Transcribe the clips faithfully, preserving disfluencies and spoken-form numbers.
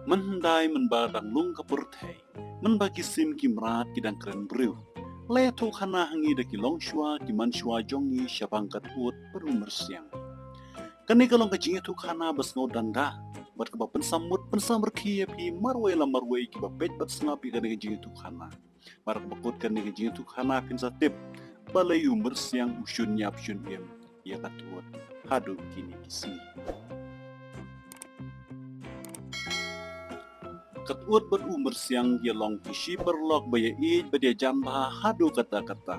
Mynhyndai mynba dang lung ka pyrthei, mynba ki sim ki mrad ki dang kren briew, la ïathuh khana ha ngi da ki longshuwa ki manshuwa jong ngi shaphang ka Tnat bad u Myrsiang. Kane ka long ka jingïathuh khana ba sngewdanda bad kaba pynsamut pynsamrkhie ïa phi marwei la marwei kiba peit bad sngap ïa kane ka jingïathuh khana. Mar kaba kut kane ka jingïathuh khana phin sa tip balei u Myrsiang u shun ïap shun im ïa ka Tnat haduh kine ki sngi. Ka Tnat bad u Myrsiang ki long ki shi paralok ba ïa ïeit bad ïa jan bha haduh katta katta.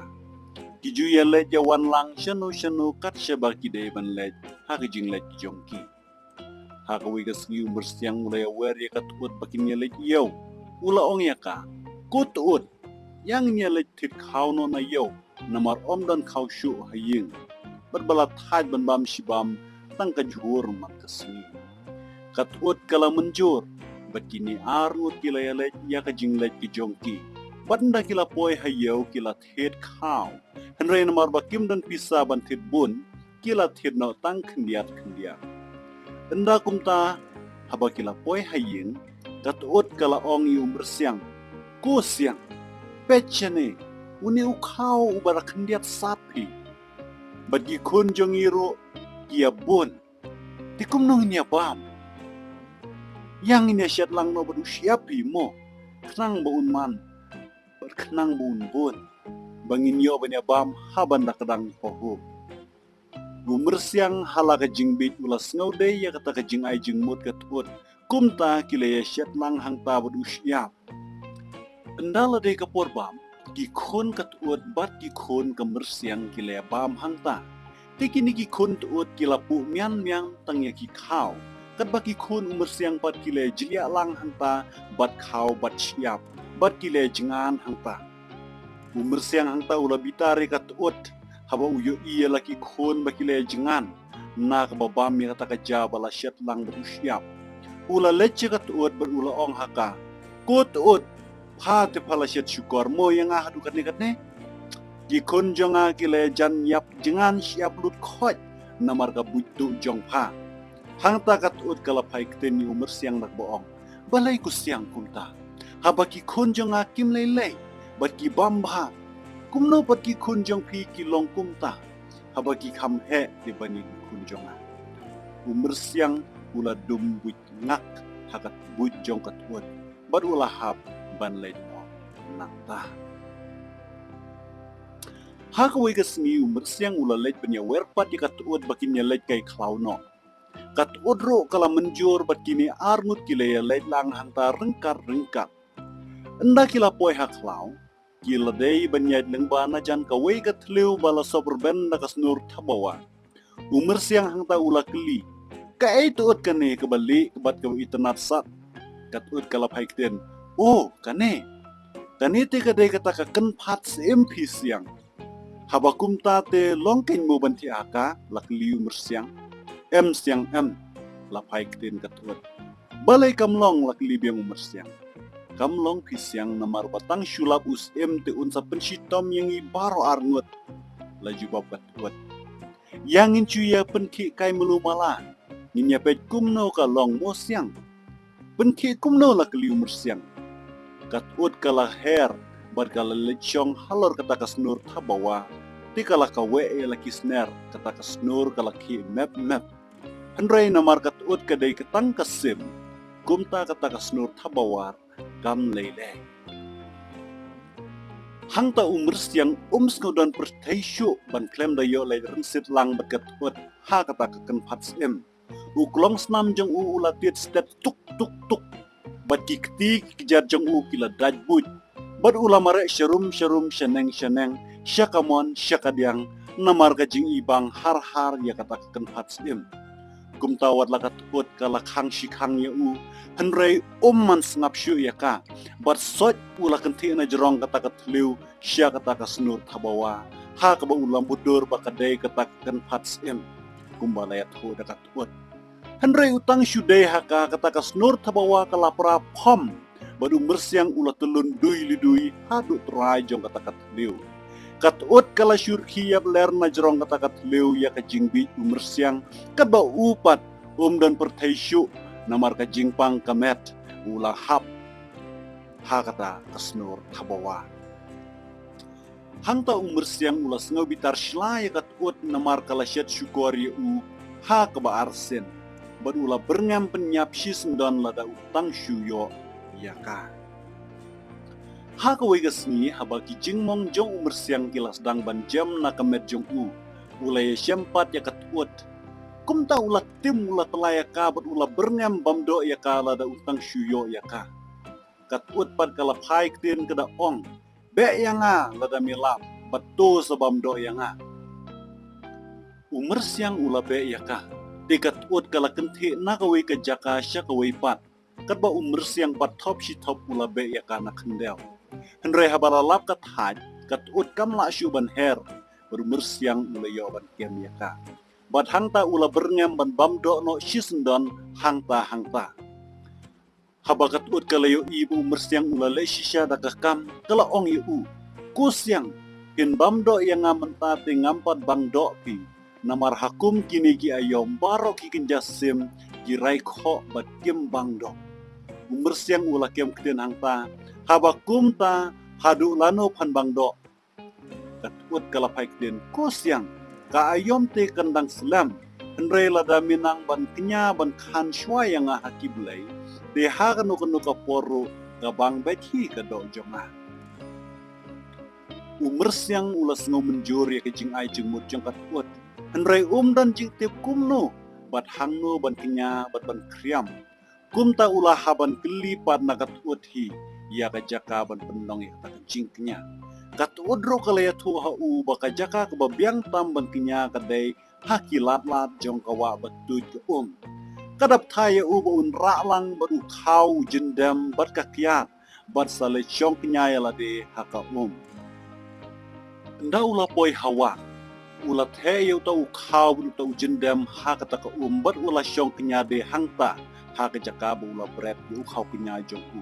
Ki ju ïa leit ïa wan lang shano shano kat shaba ki dei ban leit ha ka jingleit ki jong ki. Ha kawei ka sngi u Myrsiang u la ïa wer ïa ka Tnat ba kin ïa leit ïew. U la ong ïa ka, "Ko Tnat, ïa ngin ïa leit thied khaw noh na ïew, namar ym don khaw shuh ha ïing. Bad ba la thait ban bam shibam tang ka jhur man ka sngi." Ka Tnat ka la mynjur, bad kine ar ngut ki la ïa leit ïa ka jingleit ki jong ki. Bad ynda ki la poi ha ïew ki la thied khaw. Hynrei namar ba kim don pisa ban thied bun, ki la thied noh tang khyndiat khyndiat. Ynda kumta, haba ki la poi ha ïing, ka Tnat ka la ong ïa u Myrsiang, "Ko Siang, peit shane, une u khaw uba da khyndiat sat phi. Bad ki khun jong ngi ruh ki ïa bun. Te kumno ngin ïa bam? Ïa ngin ïa shet lang noh bad u shyiap phi mo, khnang ba un man bad khnang ba un bun, ba ngin ïoh ban ïa bam ha ban da kdang pahuh." U Myrsiang ha la ka jingbieit u la sngewdei ïa kata ka jingai jingmut ka Tnat. Kumta ki la ïa shet lang hangta bad u shyiap. Ynda la dei ka por bam, ki khun ka Tnat bad ki khun ka Myrsiang ki la ïa bam hangta. Te kine ki khun Tnat ki la puh mian mian tang ïa ki khaw. Katba ki khun u Myrsiang pat ki la ïa jliah lang hangta bad khaw bad shyiap. Bad ki la ïa jngan hangta. U Myrsiang hangta u la bitar ïa ka Tnat haba u ïohi ïa la ki khun ba ki la ïa jngan na kaba bam ïa kata ka ja ba la shet lang bad u shyiap. U la leit sha ka Tnat bad u la ong ha ka, "Ko Tnat, pha te pha la shet shukor mo ïa nga haduh katne katne? Ki khun jong nga ki la ïa jan ïap jngan shyiap lut khoit namar ka buit duh jong pha." Hangta ka Tnat ka la phai ktien ïa u Myrsiang da kaba ong, "Balei ko Siang kumta? Haba ki khun jong nga kim lei lei bad ki bam bha, kumno pat ki khun jong phi ki long kumta? Haba ki kham heh te ban ïa ki khun jong nga." U Myrsiang u la dum buit ngak ha ka buit jong ka Tnat bad u la hap ban leit noh nangta. Ha kawei ka sngi u Myrsiang u la leit ban ïa wer pat ïa ka Tnat ba kin ïa leit kai khlaw noh. Ka Tnat ruh ka la mynjur bad kine ar ngut ki la ïa leit lang hangta ryngkat ryngkat. Ynda ki la poi ha khlaw, ki la dei ban ïaid lyngba na jan kawei ka thliew ba la sop rben da ka snur thabawa. U Myrsiang hangta u la kylli, "Kaei Tnat kane kaba lieh bad kaba itynnad sat?" Ka Tnat ka la phai ktien, "O, kane, kane te ka dei kata ka kynphad syiem phi Siang." "Haba kumta te long kein mo ban thiah ha ka?" la kylli u Myrsiang. "Em Siang em," la phai ktien ka Tnat. "Balei kam long?" la kylli biang u Myrsiang. "Kam long phi Siang, namar ba tang shu lap u syiem te un sa pynshitom ïa ngi baroh ar ngut," la jubab ka Tnat. "Ïa ngin shu ïa pynkhih kai malu mala, ngin ïa peit kumno ka long mo Siang." "Pynkhih kumno?" la kylli u Myrsiang. Ka Tnat ka la her bad ka la leit shong halor kata ka snur thabawa. Te ka la kaweh ïa la ki sner, kata ka snur ka la khih mep mep. Hynrei namar ka Tnat ka dei ka tang ka sim, kumta kata ka snur thabawa kam lei lei. Hangta u Myrsiang um sngewdon pyrthei shuh ban khlem da ïoh leit rynsied lang bad ka Tnat ha kata ka kynphad syiem. U klong snam jong u u la tied stet tuk tuk tuk. Bad ki kti ki kjat jong u ki la dait buit. Bad u la mareh sharum sharum shaneng shaneng, sha kamon sha kadiang, namar ka jingibang har har ïa kata ka kynphad syiem. Kumta wat la ka Tnat ka la khang shi khang ïa u, hynrei um man sngap shuh ïa ka. Bad sot u la kynthih na jrong kata ka thliew sha kata ka snur thabawa, ha kaba u la mutdur ba ka dei kata ka kynphad syiem. Kumba la ïathuh da ka Tnat. Hynrei u tang shu dei ha ka, kata ka snur thabawa ka la pra phom. Bad u Myrsiang u la tylun dui li dui haduh trai jong kata ka thliew. Ka Tnat ka la shu rkhie ïap ler na jrong kata ka thliew ïa ka jingbieit u Myrsiang, katba u pat um don pyrthei shuh namar ka jingpang ka met. u la hap ha kata ka snor thabawa. Hangta u Myrsiang u la sngew bitar shlai ïa ka Tut namar ka la shet shukor ïa u ha kaba arsien, bad u la byrngem pynïap shisyndon lada u tang shu ïoh ïa ka. Ha kawei ka sngi haba ki jingmong jong u Myrsiang ki la sdang ban jem na ka met jong u, u la ïashem pat ïa ka Tut. Kumta u la tim, u la tyllai ïa ka bad u la byrngem bam doh ïa ka lada u tang shu ïoh ïa ka. Ka Tut pat ka la phai ktien ka da ong, "Beh ïa nga lada me lap, bad to sa bam doh ïa nga." U Myrsiang u la beh ïa ka, te ka Tut ka la kynthih na kawei ka jaka sha kawei pat. Katba u Myrsiang pat thop shi thop u la beh ïa ka na khyndew. Hynrei haba la lap ka thait, ka Tut kam lah shuh ban her, bad u Myrsiang u la ïoh ban kem ïa ka. Bad hangta u la byrngem ban bam doh noh shisyndon hangta hangta. Haba ka Tut ka la ïohi ba u Myrsiang u la leh shisha da ka kam, ka la ong ïa u, "Ko Siang, phin bam doh ïa nga mynta te ngam pat bang doh phi. Namar ha kum kine ki aïom baroh ki kynja sim, ki rai khoh bad kim bang doh." U Myrsiang u la kem ktien hangta, "Haba kumta, haduh lano phan bang doh?" Ka Tut ka la phai ktien, "Ko Siang, ka aïom te kan dang slem. Hynrei lada me nang ban kñia ban khan shuwa ïa nga ha ki blei, te ha kano kano ka por ruh ka bang beit hi ka doh jong nga." U Myrsiang u la sngew mynjur ïa ka jingai jingmut jong ka Tut. Hynrei um don jingtip kumno bad hangno ban kñia bad ban khriam. Kumta u la hap ban kylli pat na ka Tut hi ïa ka jaka ban pynlong ïa kata ka jingkñia. Ka Tut ruh ka la ïathuh ha u ba ka jaka kaba biang tam ban kñia ka dei ha ki lad lad jong ka wah ba tuid ka um. Ka da bthai ïa u ba un rah lang bad u khaw, u jyndem bad ka kiad, bad sa leit shong kñia ïa lade ha ka um. Ynda u la poi ha wah, u la theh ïa uta u khaw bad uta u jyndem ha kata ka um, bad u la shong kñia de hangta ha ka jaka ba u la bret ïa u khaw kñia jong u.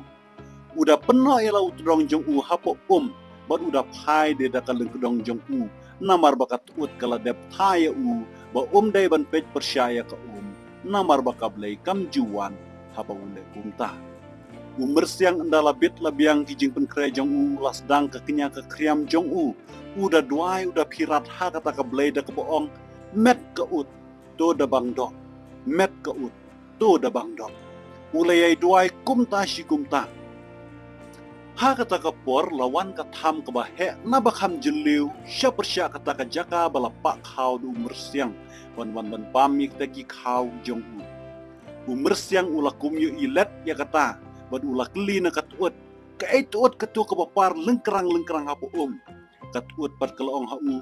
U da pynnoh ïa la u tdong jong u hapoh um, bad u da phai de da ka lyngkdong jong u, namar ba ka Tut ka la dep bthai ïa u ba um dei ban peit pyrshah ïa ka um, namar ba ka blei kam ju wan haba u leh kumta. U Myrsiang ynda la bit la biang ki jingpynkhreh jong u, u la sdang ka kñia ka khriam jong u. U da duwai, u da phirat ha kata ka blei da kaba ong, "Met ka Tut, to da bang doh. Met ka Tut, to da bang doh." U la ïai duwai kumta shi kumta. Ha kata ka por la wan ka tham kaba heh na ba kham jylliew sha pyrshah kata ka jaka ba la pah khaw da u Myrsiang, ban wan ban bam ïa kita ki khaw jong u. U Myrsiang u la kum ïohi let ïa kata, bad u la kylli na ka Tut, "Kaei Tut kato kaba par lyngkrang lyngkrang hapoh um?" Ka Tut pat ka la ong ha u,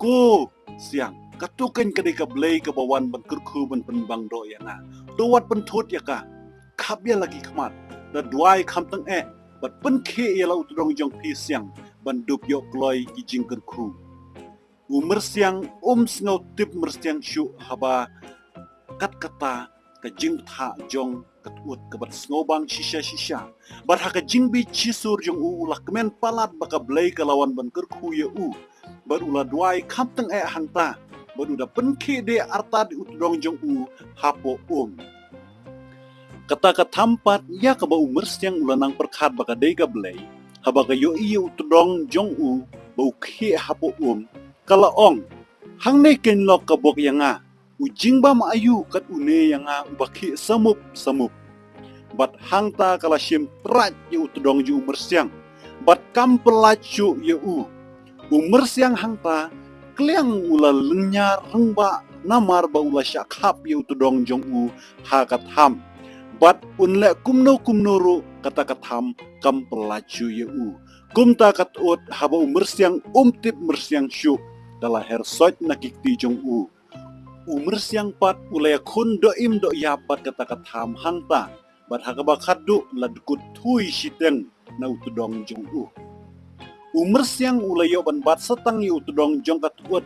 "Ko Siang, kato keiñ ka dei ka blei kaba wan ban kyrkhu ban pynbang doh ïa nga. To wat pynthut ïa ka. Khap ïa la ki khmat, da duwai kham tyngeh, bad pynkhih ïa la u tdong jong phi Siang ban dup ïoh kloi ki jingkyrkhu." U Myrsiang um sngew tip Myrsiang shuh haba kat kata ka jingbthah jong ka Tut ka ban sngewbang shisha shisha. Bad ha ka jingbit shisur jong u, u la kmen palat ba ka blei ka la wan ban kyrkhu ïa u. Bad u la duwai kham tyngeh hangta, bad u da pynkhih de artat ïa u tdong jong u hapoh um. Kata ka tham pat ïa kaba u Myrsiang u la nang pyrkhat ba ka dei ka blei, haba ka ïohi ïa u tdong jong u ba u khih hapoh um, ka la ong, "Hangne keiñ lok ka bok ïa nga, u jingbam aïu kat une ïa nga uba khih samup samup." Bad hangta ka la shim trai ïa u tdong jong u Myrsiang, bad kam pyllait shuh ïa u. U Myrsiang hangta kliang u la lynñiar ryngbah namar ba u la shah khap ïa u tdong jong u ha ka tham. Bad un leh kumno kumno ruh kata ka tham kam pyllait shuh ïa u. Kumta ka Tut haba u Myrsiang um tip Myrsiang shuh, da la her soit na ki kti jong u. U Myrsiang pat u la ïakhun doh im doh ïap bad kata ka tham hangta, bad ha kaba khatduh la dkut thui shiteng na u tdong jong u. U Myrsiang u la ïoh ban bat satang ïa u tdong jong ka Tut,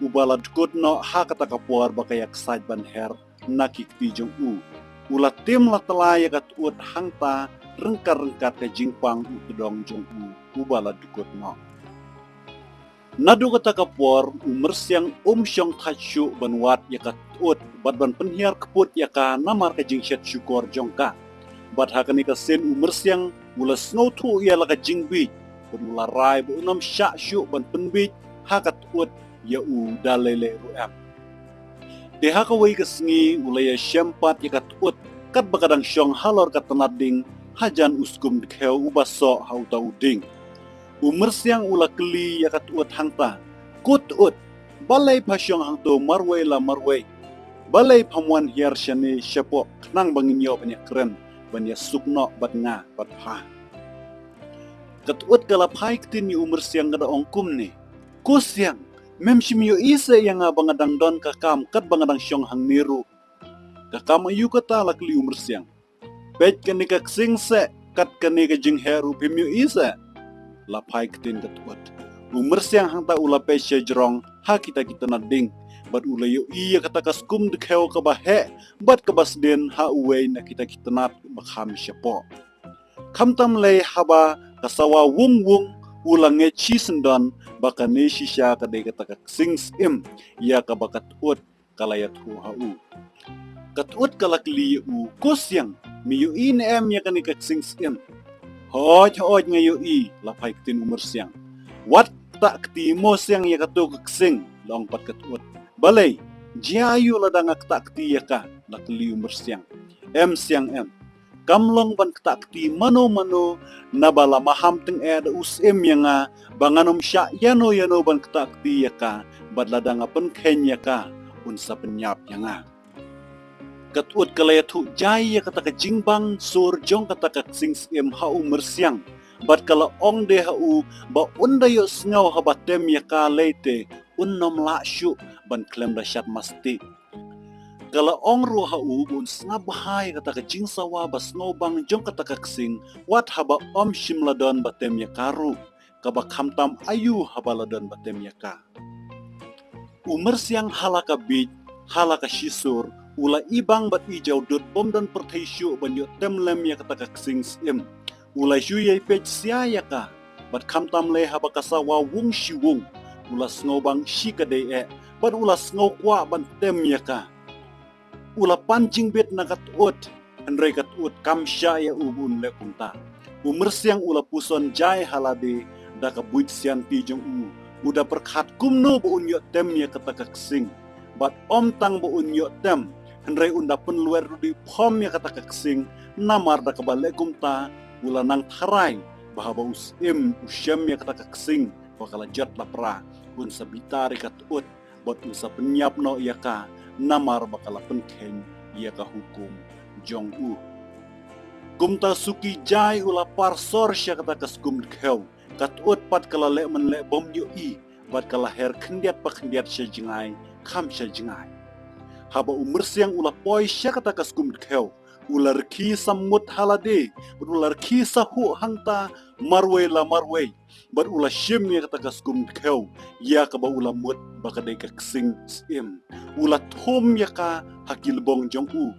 uba la dkut noh ha kata ka por ba ka ïaksaid ban her na ki kti jong u. U la tim la tyllai ïa ka Tut hangta ryngkat ryngkat ka jingpang u tdong jong u uba la dkut noh. Naduh kata ka por u Myrsiang um shong thait shuh ban wad ïa ka Tut bad ban pynhiar kput ïa ka namar ka jingshet shukor jong ka. Bad ha kane ka sien u Myrsiang u la sngewthuh ïa la ka jingbieit, bad u la rai ba un ym shah shuh ban pynbieit ha ka Tnat ïa u da lei lei ruh em. Te ha kawei ka sngi u la ïashem pat ïa ka Tnat katba ka dang shong halor ka tnat ding hajan u skum dkhew uba soh ha uta u ding. U Myrsiang u la kylli ïa ka Tnat hangta, "Ko Tnat, balei pha shong hangto marwei la marwei? Balei pham wan hiar shane shapoh khnang ba ngin ïoh ban ïakren, ban ïasuk noh bad nga bad pha?" Ka Tnat ka la phai ktien ïa u Myrsiang ka da ong kumne, "Ko Siang, mem shym ïohi seh ïa nga ba nga dang don ka kam katba nga dang shong hangne ruh?" "Ka kam aïu kata?" la kylli u Myrsiang. "Peit kane ka ksing seh, kat kane ka jingheh ruh phim ïohi seh?" la phai ktien ka Tnat. U Myrsiang hangta u la peit sha jrong ha kita ki tnat ding, bad u la ïohi ïa kata ka skum dkhew kaba heh bad kaba sdien ha uwei na kita ki tnat ba kham shapoh. Khamtam lei haba ka sawa wung wung u la ngeit shisyndon ba kane shisha ka dei kata ka ksing syiem ïa kaba ka Tnat ka la ïathuh ha u. Ka Tnat ka la kylli ïa u, "Ko Siang, me ïohi ne em ïa kane ka ksing syiem?" "Hooid, hooid nga ïohi," la phai ktien u Myrsiang. "Wat ktah kti mo Siang ïa kato ka ksing," la ong pat ka Tnat. "Balei, jia aïu lada nga ktah kti ïa ka?" la kylli u Myrsiang. "Em Siang em. Kam long ban ktah kti mano mano naba la maham tyngeh da u syiem ïa nga ba ngan ym shah ïano ïano ban ktah kti ïa ka, bad lada nga pynkheiñ ïa ka un sa pynïap ïa nga." Ka Tnat ka la ïathuh jai ïa kata ka jingbang sur jong kata ka ksing syiem ha u Myrsiang, bad ka la ong de ha u ba un da ïohsngew haba tem ïa ka, lei te un ym lah shuh ban khlem da shad masti. Ka la ong ruh ha u ba un sngap bha ïa kata ka jingsawa ba sngewbang jong kata ka ksing, wat haba ym shym la don ba tem ïa ka ruh, kaba khamtam aïu haba la don ba tem ïa ka. U Myrsiang ha la ka bieit, ha la ka shisur, u la ibang bad ijawdud bym don pyrthei shuh ban ïoh tem lem ïa kata ka ksing syiem. U la shu ïai peit sia ïa ka, bad khamtam lei haba ka sawa wung shi wung, u la sngewbang shi ka dei eh, bad u la sngew kwah ban tem ïa ka. U la pan jingbit na ka Tnat, hynrei ka Tnat kam shah ïa u ba un leh kumta. U Myrsiang u la puson jai ha lade da ka buit sianti jong u, u da pyrkhat kumno ba un ïoh tem ïa kata ka ksing. Bad ym tang ba un ïoh tem, hynrei un da pynlwer ruh dih phom ïa kata ka ksing, namar da kaba leh kumta u la nang tharai ba haba u syiem u shem ïa kata ka ksing ba ka la jot la pra, un sa bitar ïa ka Tnat bad un sa pynïap noh ïa ka, namar ba ka la pynkheiñ ïa ka hukum jong u. Kumta suki jai u la par sor sha kata ka skum dkhew. Ka Tnat pat ka la leh man leh bym ïohi, bad ka la her khyndiat pa khyndiat sha jngai kham sha jngai. Haba u Myrsiang u la poi sha kata ka skum dkhew, u la rkhie samut ha lade, bad u la rkhie sahuh hangta marwei la marwei, bad u la shim ïa kata ka skum dkhew ïa kaba u la mut ba ka dei ka ksing syiem. U la thum ïa ka ha ki lbong jong u.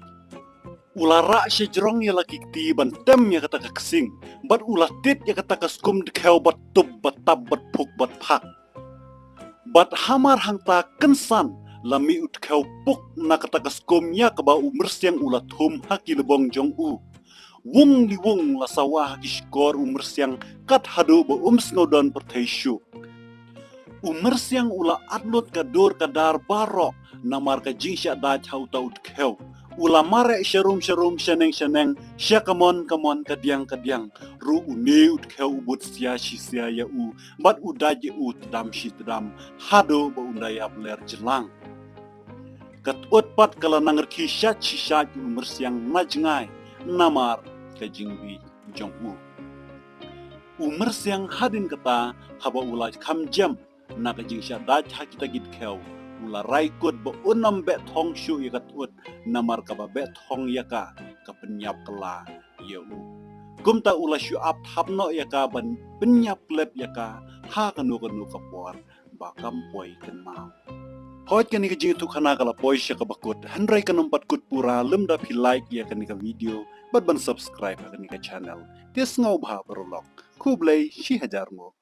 U la rah sha jrong ïa la ki kti ban tem ïa kata ka ksing, bad u la tit ïa kata ka skum dkhew bad tup bad tap bad phuk bad phak. Bad hamar hangta kynsan la mih u dkhew puk na kata ka skum ïa kaba u Myrsiang u la thum ha ki lbong jong u. Wung li wung la sawa ha ki shkor u Myrsiang kat haduh ba um sngewdon pyrthei shuh. U Myrsiang u la atlut ka dur ka dar baroh namar ka jingshah dait ha uta u dkhew. U la mareh sharum sharum, shaneng shaneng, sha kamon kamon, kadiang kadiang. Ruh une u dkhew u bud sia shi sia ïa u, bad u dait ïa u tdam shi tdam, haduh ba un da ïap ler jlang. Ka Tnat pat ka la nang rkhie shait shi shait ïa u Myrsiang na jngai namar ka jingbieit jong u. U Myrsiang hadien kata, haba u la kham jem na ka jingshah dait ha kita ki dkhew, u la rai kut ba un ym beh thong shuh ïa ka Tnat, namar kaba beh thong ïa ka, ka pynïap kylla ïa u. Kumta u la shu ap thap noh ïa ka ban pynïap klet ïa ka ha kano kano ka por ba kam poi kynmaw. Hooid, kane ka jingïathuhkhana ka la poi sha kaba kut, hynrei kan ym pat kut pura lymda phi like ïa kane ka video bad ban subscribe ha kane ka channel. Te sngewbha paralok. Khublei shi hajar nguh.